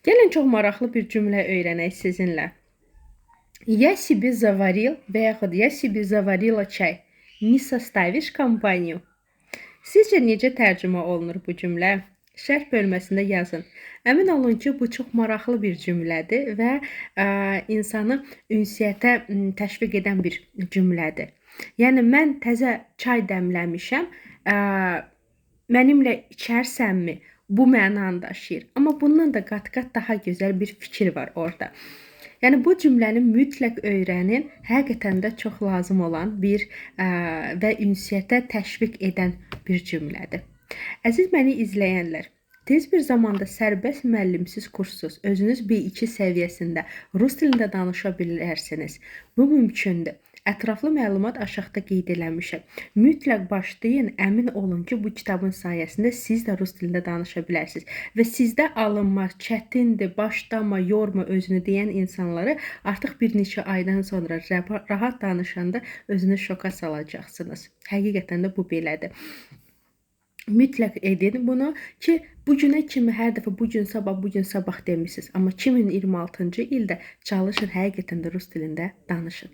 Gəlin çox maraqlı bir cümlə öyrənək sizinlə. Я себе заварил və yaxud я себе заварила чай. Не составишь компанию? Sizcə necə tərcümə olunur bu cümlə? Şərh bölməsində yazın. Əmin olun ki, bu çox maraqlı bir cümlədir və insanı ünsiyyətə təşviq edən bir cümlədir. Yəni mən təzə çay dəmləmişəm, mənimlə içərsənmi? Bu mənanı daşıyır. Amma bundan da qat-qat daha gözəl bir fikir var orada. Yəni bu cümləni mütləq öyrənin. Həqiqətən də çox lazım olan bir və ünsiyyətə təşviq edən bir cümlədir. Əziz məni izləyənlər, tez bir zamanda sərbəst müəllimsiz kurssuz özünüz B2 səviyyəsində rus dilində danışa bilərsiniz. Bu mümkündür. Ətraflı məlumat aşağıda qeyd eləmişəm. Mütləq başlayın, əmin olun ki, bu kitabın sayəsində siz də rus dilində danışa bilərsiniz və sizdə alınmaz, çətindir, başlama, yorma özünü deyən insanları artıq bir neçə aydan sonra rahat danışanda özünü şoka salacaqsınız. Həqiqətən də bu belədir. Mütləq edin bunu ki, bu günə kimi hər dəfə bu gün sabah, bu gün sabah demisiniz. Amma 2026-cı ildə çalışın həqiqətən də rus dilində danışın.